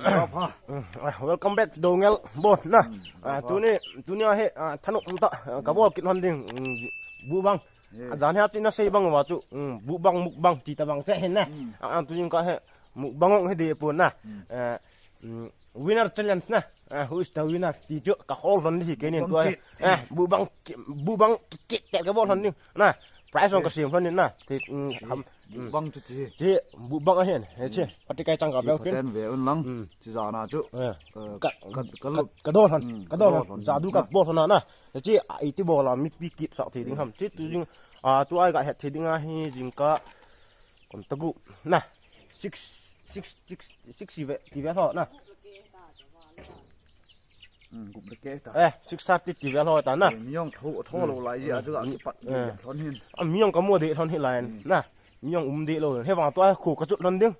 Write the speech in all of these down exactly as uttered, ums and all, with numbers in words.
Pha. Mm, ah, welcome back to Dongel Bon na. Mm, ah, pha. Tuni, tuni ahi, ah, thanop umtah, ah, kabol kit lhon ding, mm, bu bang. Eh. Ah, jan hi ati na sei bang uva chu, mm, bu bang, muk bang, ti ta bang che hin na. Mm. Ah, ah, tuni ka hi, muk bang ong hi de pon na. Mm. Eh, mm, winner challenge na. Ah, who is the winner? Ti chu ka hol lhon ding hi keinin tua hi. Mukbang kit. Eh, mukbang kit, kit, kit ka bol lhon ding. Na, prize ong ka sem lhon ding na. Ti, mm, ham, mm. Mukbang chu ti. Ti, mukbang ahin. He che. Pati kai chang ka bel pin. Paten ve un lang. Mm. Ti jana chu. Eh. Eh, ka, ka, ka, ka dol lhon. Mm, ka dol lhon. Ka dol lhon. Jadu ka bol lhon na. Ti, a, iti bol a mipi kit sak thei ding ham. Ti, tu jing, a, tu ai ka het thei ding ahi jing ka. Kon ta gu. Na. Six, six, six, six ti ve, ti ve lho na. Hmm, gup le ke ta. Eh, six thirty ti ve lho ta na. Eh, mi jong tho, tho lou lai ji, a chu a kipat lhon hin. A mi jong ka mu de lhon hi lai na. Mi jong um de lou. He vang tua khu ka chut lhon ding.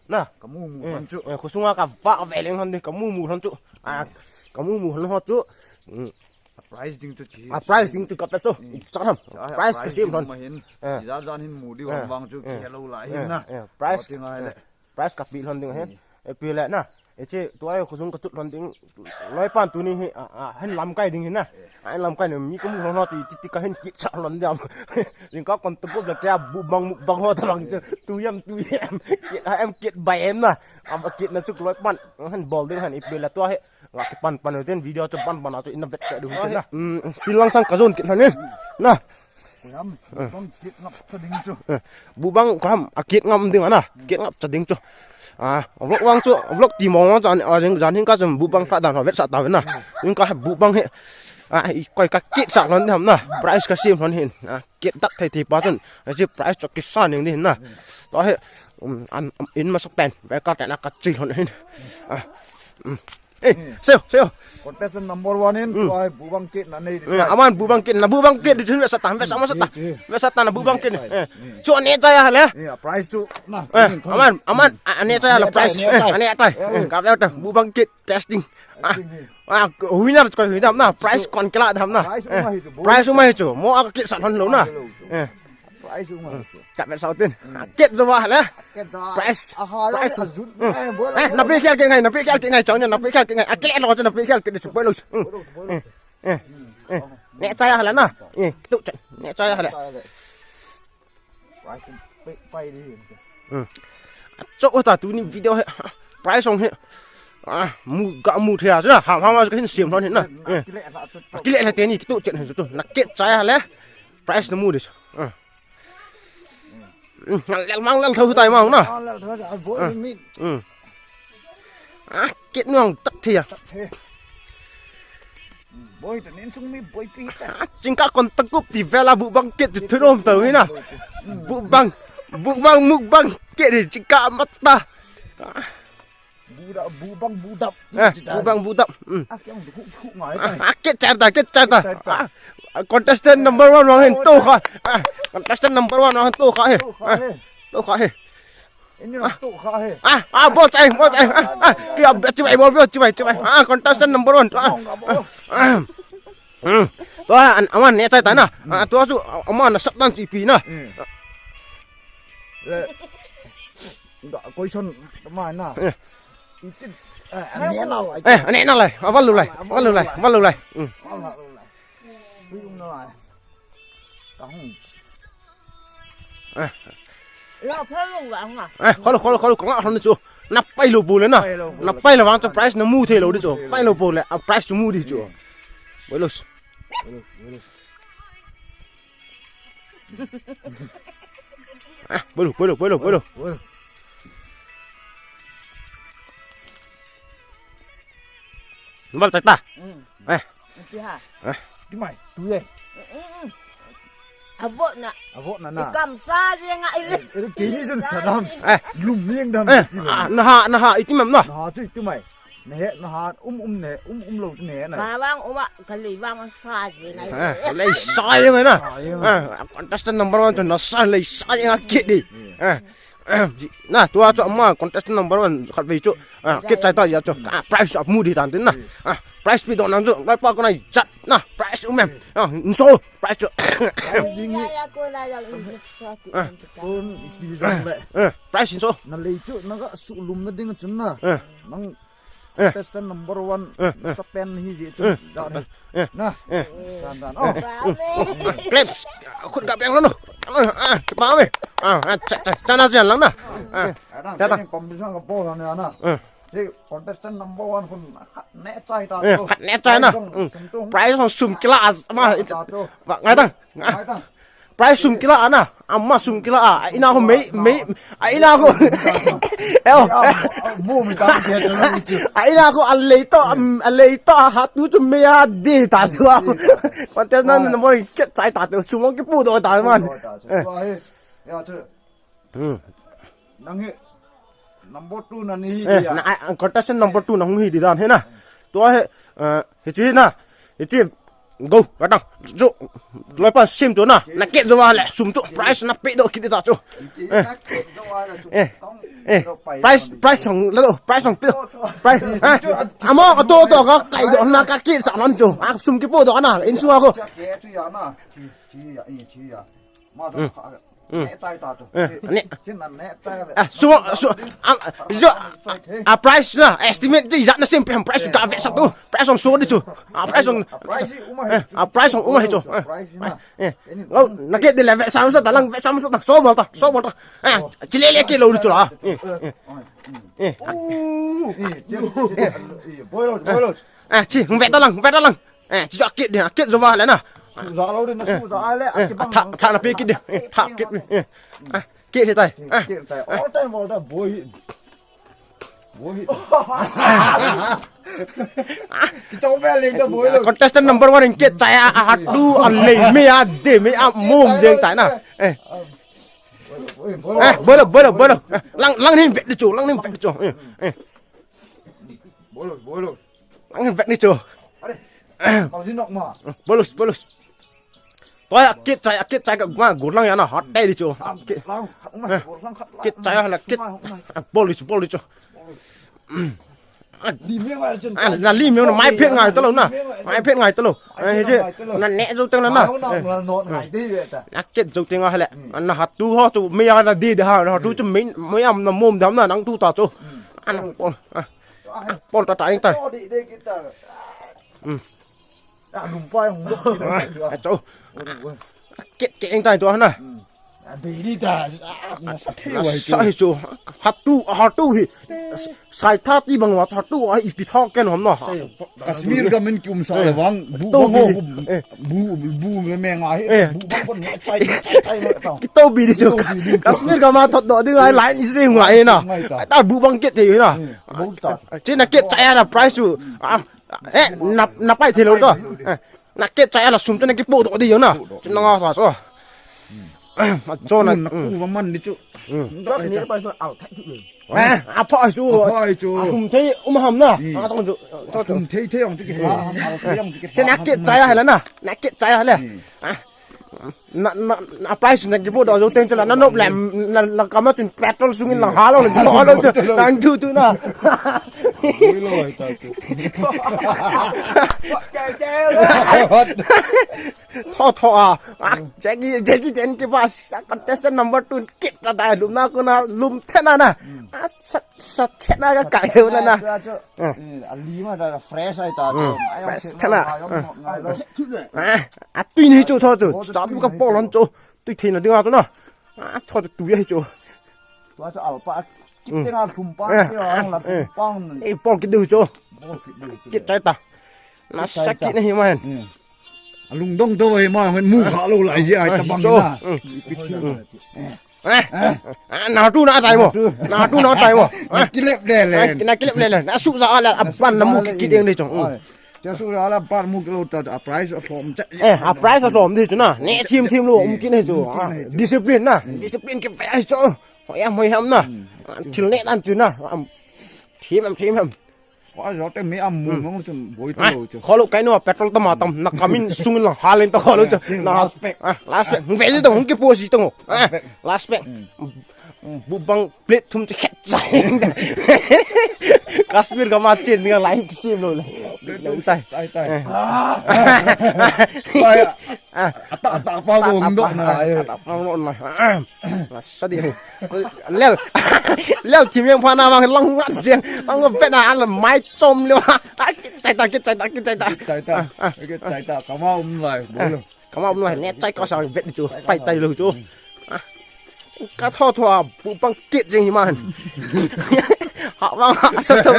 Na. Ka mu mu lhon chu. Eh, khu sunga ka va ve leng lhon ding, ka mu mu lhon chu. A, ka mu mu lhon ho chu. Hmm. A prize ding chu chi. A prize ding chu ka pe so. Hmm. Cha tham. Cha, prize ka sem lhon. Ma hin. Eh. Jan jan hin mu di vang vang chu ki hello lai hin na. Eh, prize. Ti ngai le. Prize ka pi lhon ding ahin. E pi le na. E che tua ai khosung ka chut lhon ding. Loi pan tuni hi, a, a, hin lamkai ding hin na. A hin lamkai ni mi ka mu lhon ho ti, ti, ti ka hin kit cha lhon diam. Jing ka kon ta gup le kya bu bang mu bang ho ta bang chu. Tu yam, tu yam. Kit ha em kit bai em na. A ba kit na chuk loi pan. Hin bol ding hin e pi le tua hi. Nga kipan pan u tin video chu pan pan a chu ina vet ka du tin na. Hmm, field lang sang ka jon kit lhon in. Na. Kuyam, bang kit ngap cha ding chu. Eh, bu bang kam a kit ngam ding ana. Kit ngap cha ding chu. A, vlog vang chu, vlog ti mong mong chan, a, jing jan hin ka chun bu bang kha dan ho vet sa ta ve na. Hin ka bu bang he. A, i koi ka kit sa lhon ding ham na. Prize ka sem lhon hin. A, kit dak thei thei pa chun. A, ji prize chu kisa ning ding hin na. To he, um, an, um, in ma sa pen. Ve ka ta na ka chi lhon hin. A, um. Eh, seo, seo. Contestant number one in, hmm, tua hi bu bang kit na nei di. Eh, aman bu bang kit na, bu bang kit di chun ve sa ta, ve sa ma sa ta. Ve sa ta na bu bang kit. Eh. Chu ne cha ya le. Eh, prize chu. Na. Eh, aman, aman, a, ne cha ya le prize. Eh, ne tai. Eh, ka ve ta, bu bang kit testing. Ah, ah, winner ko winner na, prize kon kila dam na. Prize uma hi chu. Mo a kit sa lhon lou na. Eh. Prize uma hi chu. Ka ve sa tin. Kit jo wa le. Prize. Prize. Eh, na pe khel ke ngai, na pe khel ke ngai, chong na pe khel ke ngai. A kile lo na pe khel ke chu boi lo. Eh. Eh. Ne cha ya la na. Eh, tu cha. Ne cha ya la. Prize pai di. Hmm. Cho ta tuni video hi. Prize ong hi. Ah, mu ga mu thia na. Ha ha ma ka hin sem lhon hi na. Eh. Kile la teni tu chen hi chu. Na kit cha ya le. Prize na mu di. Ah. Hmm, lel mang lel thou tai mang na. Lel thou tai, a boi mi. Hmm. Ah, kit nuang tak thia. Boi ta nen sung mi boi pi ta. Ah, ching ka kon ta gup ti vela bu bang kit ti thun om ta hi na. Bu bang, bu bang muk bang kit di ching ka mat ta. Ah. Bu da, bu bang, bu dap. Eh, bu bang, bu dap. Hmm. Ah, kit char ta, kit char ta. Ah, contestant number one wang hin to kha. Ah, contestant number one wang hin to kha he. To kha he. Ah, ah, bol chai, bol chai. Ah, ah, ya, chibai, bol, bol, chibai, chibai. Ah, contestant number one. Ah, ah. Hmm. To, ah, aman ne chai ta na. Ah, to chu, aman na sat dan chi pi na. Hmm. Le, da, question ma na. Eh. Iti, eh, ane na lai. Eh, ane na lai. Aval lu lai. Aval lu lai. Aval lu lai. Hmm. Aval lu lai. Ui, um na lai. Ka hung. Eh. Ya, pha lu la nga. Eh, khol, khol, khol, ka nga hon chu. Na pai lo bu le na. Na pai lo vang chu prize na mu thei lo di chu. Pai lo bu le, a prize chu mu di chu. Boi lo. Ah, boi lo, boi lo, boi lo, boi lo. Boi lo. Bal ta ta. Mm. Eh. Ti ha. Eh. Ti mai, tu ye. Mm, mm. Avo na. Avo na na. Ikam sa je nga ile. Eh, eh, kini jun sadam. Eh. Lum mieng dam. Eh. Ti mai. Ah, na ha, na ha, iti mam na. Na ha chu iti mai. Na he, na ha, um, um ne, um, um lo ne na. Ka vang uma, ka lei vang sa je nga ile. Eh, lei sa je nga na. Sa je nga. Eh, contestant number one chu na sa lei sa je nga kit di. Eh. Na, tua chu ama contestant number one khat vei chu. Ah, kit chai ta ya chu. Ah, prize amu di tan tin na. Ah, prize pe doh nang chu. Loipa kona jat na. Prize um em. Ah, inso. Prize chu. Ai, ya, ya, ko la, ya, Ah. Tun ipi jong le. Eh, prize inso. Na lei chu, na ga sulum na ding chun na. Eh. Nang Eh. Contestant number one, Eh, eh. Mister Pen hi ji chu. Eh. Dan hi. Eh. Na. Eh. Dan, dan. Oh. Claps. Khut ga beng lo no. Ah, kipa me. Ah, ah, cha, cha, cha na jan lang na. Ah. Adang, cha ta. Pam bisang ka bol na na. Eh. Si contestant number one khun khat ne chai ta Eh, chu. Khat ne chai na. Prize jong Mm. sum chu. Prize jong sum kila as ma. Ta chu. Ba, ngai ta. Ngai ta. Prize sum kila ana. Ama sum kila a. A ina ko mei, mei. A ina ko. Eo. Mu mi ta ke chu. A ina ko a lei to, um, a lei to a hat tu chu mei a di ta chu. Contestant number one kit chai ta tu. Sum ki pu do ta man. Ta chu. Eh. Tua hi. Ya chu. Hmm. Nang hi number two na ni hi Eh, dia. Na, ah, contestant number two na hung hi di dan hi na. Tua hi, eh, hi chi na. Hi chi. Go, ra tang. Chu. Loipa sim chu na. Na kit jo va le. Sum chu. Prize na pe do kit ta chu. Eh. Eh. Eh. Prize, prize song la do. Prize song pe do. Prize. Ha? Amo ka to to ka kai do na ka kit sa lan chu. Ah, sum ki pu do na. In su ko. Chi ya na. Chi, chi ya, i chi ya. Ma Mm. to kha. Mm. Ne tai ta chu. Eh, ne. Chin na ne tai le. Ah, so, so, ah, so, ah, price na, estimate ji jat na sim pe ham price ka ve sa tu. Price song so di chu. Ah, price song. Ah, price um ahi Eh, chu. Ah, price song um ahi chu. Price na. Eh. Ngau, na ke di le ve sa sa ta lang ve sa sa ta so bol ta, so bol ta. Ah, chile le ke lo di chu la. Eh, eh. Eh. Oh. Eh, je, je, eh, boy lo, boy lo. Ah, chi, ve ta lang, ve ta lang. Eh, chi jo kit di, kit jo va le na. Su ja lo di na, su ja le, Eh, a ki bang tha, lang. Tha na pe kit di. Eh, tha kit di. Eh. Ah, kit si tai. Ah. Kit tai. All time, all time, boy hit. Boy hit. Ki tong ve le da boy lo. Contestant number one in kit chai a, a hat tu a le me a de me a mum jeng tai na. Eh. Boy, boy lo. Eh, boy lo, boy lo, boy lo. Eh, lang, lang hin vet di chu, lang hin vet di chu. Eh, eh. Boy lo, boy lo. Ang vet ni chu. Are. Bang si nok ma. Bolus, bolus. Toh a kit chai, a kit chai ka gua gurlang ya na hot dai di chu. Lang khat ma, Eh. Lang khat. Kit chai la kit. Suma, suma. Bolus, bolus chu. Li miang a chun. Ah, na li miang na mai phet ngai talo na. Mai phet ngai talo. Eh, he che. Na ne jo teng la na. Na, na, na, ngai de ye ta. Na kit jo teng a le. Hmm. Na hat tu ho tu me ya na di de ha, na tu chu me, me am na mom dam na nang tu ta chu. Hmm. An pol. Ah. Ah, pol ta ta eng ta. Hmm. Ah, lum pa hung dok. Ah, cho. Kit, kit eng ta tu na. Hmm. Ah, beli ta. Ah, na sa thei Na wai sa tu. Hi chu. Hatu, hatu hi. Sai tha ti bang wa hatu a ipi tha ken hom na. Kashmir gam in ki um sa le vang. Bu To bang bi. Ho. Eh. Bu, bu le me nga hi. Eh. Bu bang pon chai, chai, chai, chai, chai. Kito bi di chu. Kito bi di. Kashmir gam a thot doh ding ai line isi ngai na. Ngai ta. Ai ta bu bang kit thei na. Eh, bu ta. China kit chai na price chu. Ah, eh, na, na pai thei lo to. Eh, na kit chai na sum chu na kipoh doh di na. Chu na nga sa so. Ah, cho na. Na ku va man di chu. Dot ni pai to au thai tu. Eh, a pha chu. A pha chu. A hum thei um ham na. Hmm. A tong chu. To chu. Hum thei thei ong chu ki ha, ha, ha, thei ong chu ki ha. Ke na kit chai ha la na. Na kit chai ha la. Hmm. Ah. Na, na, na price na kipoh doh jo teng chu la na nop le na, na kama tin petrol sung in lang ha lo le jo lo chu. Nang chu tu na. Ui lo ai ta chu. Tho tho a. Ah, Jackie, Jackie ten ke pas contestant number two kit ta dai lum na ko na lum thena na. Ah, sa, sa thena ka kai ho na na. Ah. Hmm, a li ma da fresh ai ta. Hmm, ai fresh thena. Ai lo. Ah, a tui ni chu tho chu. Tho chu stop tui ka ni pol chu. Lon chu. Tui thei na ding a chu na. Ah, tho chu tui hi chu. Tua chu alpa. Kit Hmm. teng a lhum pa. Eh, Kit a eh, la eh. Lhum pa. Ei, pol kit deu chu. Pol kit deu chu. Kit chai ta. Na Kit chai sa ta. Kit na hi man. Hmm. A lungdong to hi ma, mu kha lo lai ji ai ta bang Chu. Na. Hmm. Ipi thi. Hmm. Eh, ah, na tu na tai mo. Na tu. Na tu na tai mo. Na kilep le le. Eh, na kilep le le. Na su za ala aban na mu ki ding ni chong. Oi. Cha su za ala ban mu ki lo ta, a price a form cha. Eh, a price a form di chu na. Ne thim thim lo mu ki ne chu. Ah, discipline na. Discipline ki fa chu. Hoi am, hoi am na. Hmm. Ah, thil ne dan chu na. Am, thim am, thim am. Koi jo te mi am mu mong chun boi to lo chu. Kholo kai no petrol tama tam na kamin sung lang halin to kholo chu. Na last pack. Ah, last pack. Ve ji to hung ki po ji to. Ah, last pack. Bu bang plate thum chu khet chai. Kashmir ka ma chen ni line ki sim lo le. Lo tai. Tai tai. Ata ata pa bo hung do na. Ata pa bo na. Sa di. Lel. Lel thim yang pha na mang lang ngat jeng. Ang vet na an mai chom le. Chai ta, chai ta, chai ta. Chai ta. Chai ta. Kama um lai. Bolo. Kama um lai ne chai ka sang vet chu. Pai tai lo chu. Ka tho tho a bu pang kit jeng hi man. Ha bang ha sa tho.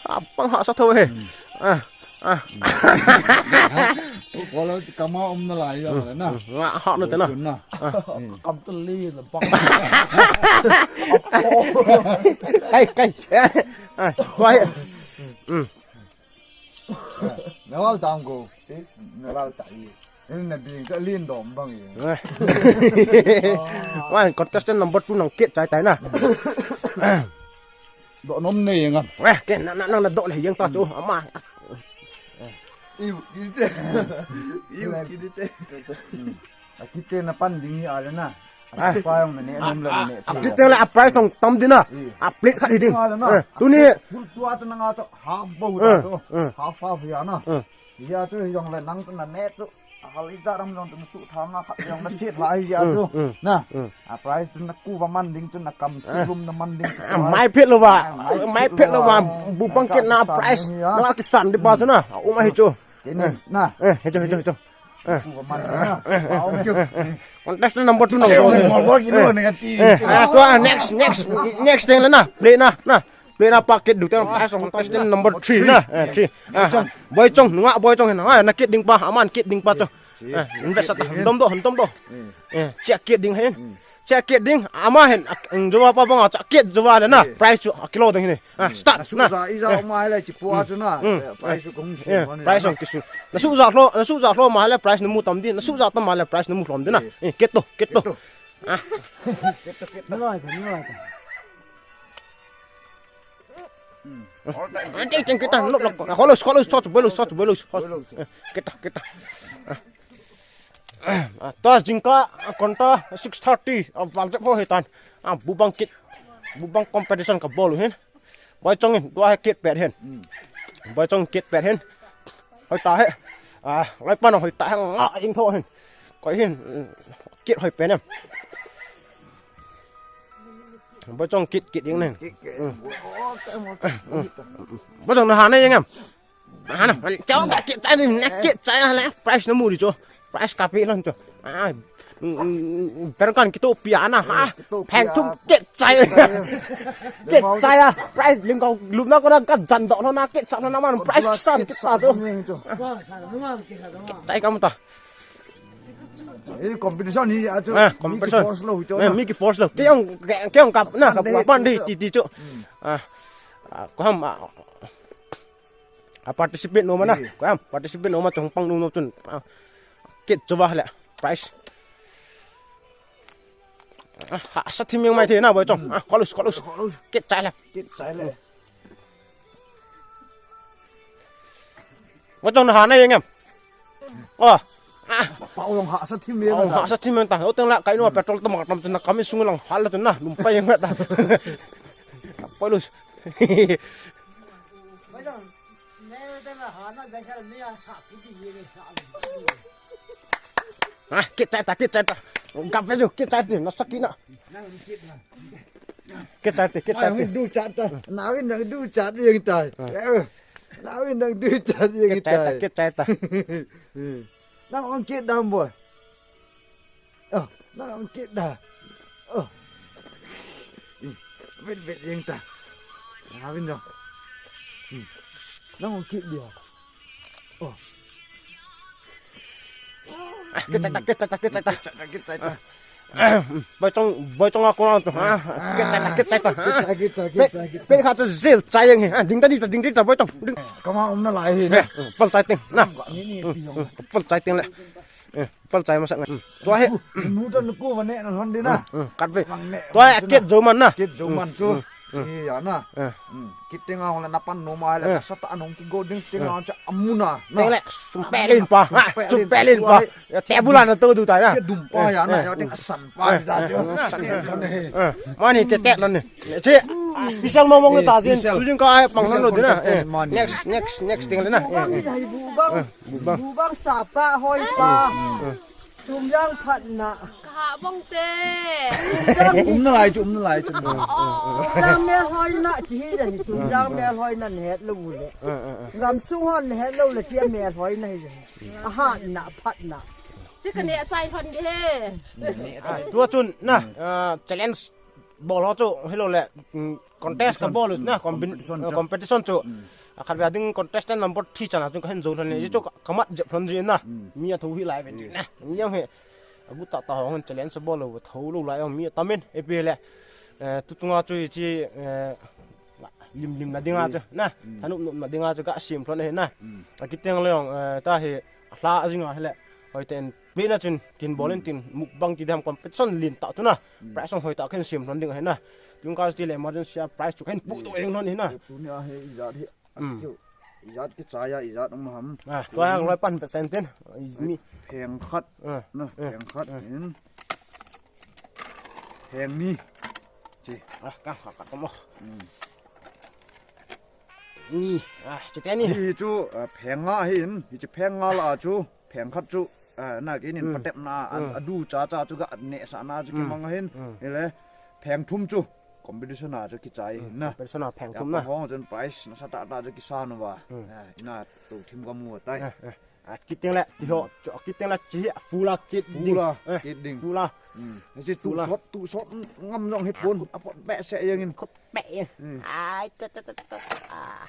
Ha bang ha sa tho. Ah. Ah. Kolo kama um na lai ya na. Nga ha no te na. Kam to li na bang. Kai kai. Ah, wai. Mm. Na wal tang ko. Na wal chai. Ni na bing ka lin dom bang ye. Wan contestant number two nang kit chai tai na. Do nom ne yang am. Eh, ke na na na do le yang ta chu ama. Iu kite. Iu kite. A kite na pan ding hi a le na. A pa jong na ne nom le ne. A kite le a prize jong tam ding na. A plate khat hi ding. Tuni. Full tua tu na nga chu half bo ta chu. Half half ya na. Hia chu hi jong le nang na ne chu. A hal ija ram jong chu su tha nga khat jong na sit la hia chu. Na. A prize chu na ku va man ding chu na kam su lum na man ding chu. Mai phet lo va. Mai phet lo va. Bu bang kit na prize. Na kisan di pa chu na. Um a hi chu. Kini na. Eh, hi chu hi chu hi chu. Ku va man na. Contestant number two na. Mo bo ki no ne ka ti. Ah, to next next next thing le na. Play na na. Play na packet du te na. Contestant number three na. Eh, three. Ah, Boichong, nunga Boichong hin. Ah, na kit ding pa, aman kit ding pa to. Eh, invest at, dom do, dom do. Eh, check kit ding hin. Check kit ding, ama hin, ang jowa pa bang a, check kit jowa le na. Prize chu, a kilo ding hin. Ah, start na. Ija ma le chi pu a chu na. Prize chu kong si. Prize kong kisu. Na su ja lo, na su ja lo ma le prize na mu tam di. Na su ja tam ma le prize na mu lom di na. Eh, kit to, kit to. Ah. Ni lai ta, ni lai ta. Teng teng kita, no, no. Kolo, kolo, shot, bolo, shot, bolo, shot. Kita, kita. Ah, ta jingkah, konta six thirty, a val jep ho hitan. Ah, bu bang kit. Bu bang competition ka bol hin. Boichong in, tua he kit pet hin. Boichong kit pet hin. Hoi ta he. Ah, lai pan hoi ta he nga ing tho hin. Koi hin, kit hoi pen em. Boichong kit kit ing nen. Boichong na ha na ing em. Ha na, chong ka kit chai ni, na kit chai ha le. Prize na mu di chu. Prize ka pi lon chu. Ah, Ber kan kito pia na ha. Pheng thum kit chai. Kit chai a. Prize lim kau lum na ko na ka jan do na kit sa na man prize san kit sa tu. Kit chai kam ta. Eh, competition hi a chu. Ah, competition. Force lo chu. Eh, mi ki force lo. Ke ong ke ong kap na ka pan di ti ti chu. Ah. Ko ham. A participate no mana. Ko ham participate no ma chong pang no no chun. Kit chuwa le. Prize. Ah, sa thim yang mai the na Boichong. Ah, kolus, kolus. Kit chai le. Kit chai le. Boichong na ha na yang em. Oh. Ah. Pa ong ha sa thim yang. Ong ha sa thim yang ta. O teng la kai no petrol tam tam na kami sung lang hal tu na. Lum pa yang ta. Kolus. Ha, kit chai ta, kit chai ta. Gap ve ju, kit chai ti, na sakina. Kit chai ti, kit chai ti. Du chat ta. Na win na du chat yang tai. Na win na du chat yang tai. Kit chai ta, kit chai ta. Na ong kit dam boy. Oh, na ong kit da. Oh. Vet vet yang ta. Na win jo. Na ong kit dia. Oh. Kit chai ta, kit chai ta, kit chai ta. Kit chai ta. Boichong, Boichong a ko ang tu ha. Kit chai ta, kit chai ta. Kit chai, kit chai, kit chai. Pe kha tu jil chai yang hi. Ding ta, ding ta, ding ta, Boichong. Ding. Kama um na lai hi na. Pal chai ting na. Pal chai ting le. Pal chai masa ngai. Tua he. Nu ta nu ko va ne na hon di na. Kat ve. Tua he kit jo man na. Kit jo man chu. Ti ya na. Eh. Hmm. Kit tenga hong le na pan nom a le, eh, ka sa ta nong kigo ding tenga, eh, cha amuna. Na. Teng le, sum pe lin pa. Sum pe lin pa. Sum pe lin pa. Ya te bula na to du ta na. Che dum pa ya na, eh, ya teng asan pa, eh, ja, eh, ja. Eh. Mani te te na ni. Che, special mo mo ta jin. Special. Tu jin ka ai pang lo din na. Special contestant, eh, mani. Next, next, next teng le na. Eh, eh. Bubang, eh, bubang. Bubang sapa hoi pa. Eh. Tumjang phatna. Kaha bong te. Tumjang, um na lai chu, um na lai chu. Tumjang melhoina chi hi le, tumjang melhoina nahet lou le. Gamsung hon nahet lou le chi melhoina hi le. Ahatna, phatna. Chi ka ne chai hon de he. Ah, tua chun na, ah, challenge bol ho chu, hilou le, mm, contest ka bol na, compin-, competition, eh, chu, competition chu. Mm. A khat ve ding contestant number three chan a chu ka hin jou lhon le, mm, chu ka, ka mat jep lhon ji na. Mm. Mi a tho hi lai ve, mm, na. Mi jong he. A gu ta ta hong challenge bol lou, tho lou lai jong mi tam in, ipi le. Eh, tu chunga chu chi, eh, lim lim na dinga chu, na. Mm. Thanop nop na dinga chu ka sim lhon he na. Mm. A kit teng le jong, eh, ta hi, hla a jinga hi le. Hoi ten, pi na chun, kin bol in, mm, tin, mukbang ti dam competition lin ta chu na. Mm. Prize hong hoi ta kin sim lhon ding he na. Tung ka ti le emergency a prize chu kin pu to ding lhon he na. Pu ni a he ijat hi. Mm. Tiu, ijat kichai a, ijat um ham. Ah, tua hang loi pan percent tin. Mi. Pheng khat. Ah, na, ah, pheng khat ah. In. Pheng ni. Chi. Ah, ka, ka, ka, ka mo. Mm. Ni. Ah, chi te ni. Hi chu, ah, pheng nga hin. Hi chu pheng nga la chu. Pheng khat chu, ah, na kinin, mm, patep na, a, mm, a du cha cha chu ka ne sa na chu, mm, kimang hin. Mm. Hi le, pheng thum chu, competition a chu kichai, mm, na. Competition a pheng thum na. Hong chun prize nasa ta ta chu kisa nu va. Mm. Ah, ina tu thim ka mu tai. Eh, eh. A kit teng le, ti ho, mm, chu a kit teng le, chi hi, full a kit ding. Full a, eh, kit ding. Full a. Mm. Chi tu sot, tu sot, ngam jong hi pon, a pot be se yang in. Kot be yang. Mm. Ai, ta, ta, ta, ta, ta. Ah.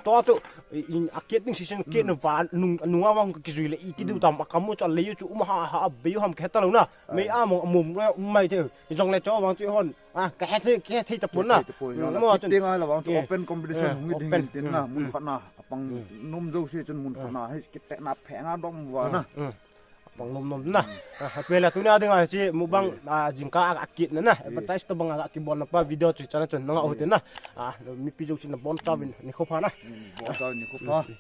To tu, i, i, a kit ding season kit, mm, na va, nung, nung a vang ka kijui le, i kidu, mm, tam, a kamu chu a lei chu um ha, ha, be ham ka he ta lou na. Ai. Mei a mo, mo, mo, um mai te. I jong le cho vang chu hon. Ah, ka he thei, ka he thei ta pon na. Ka he thei ta pon na. Mm, mo kit chun. Ding a la vang chu, eh, open competition, eh, hung ding open, tin na, mm, mun, mm, khat na. Apang, mm, nom jo si chun mun, mm, khat na. He kit te na pheng a dong va, mm, na. Mm. Pang nom nom na. Ah, pela tunia dinga chi mukbang, mm, ah, jingkah a, a kit na na. Mm. Advertise to banga kibol na pa video chu chana chun nanga hote na. Ah, mipi jouse na bon chauvin nikho pha na. Mm, bon chauvin nikho pha. Mm.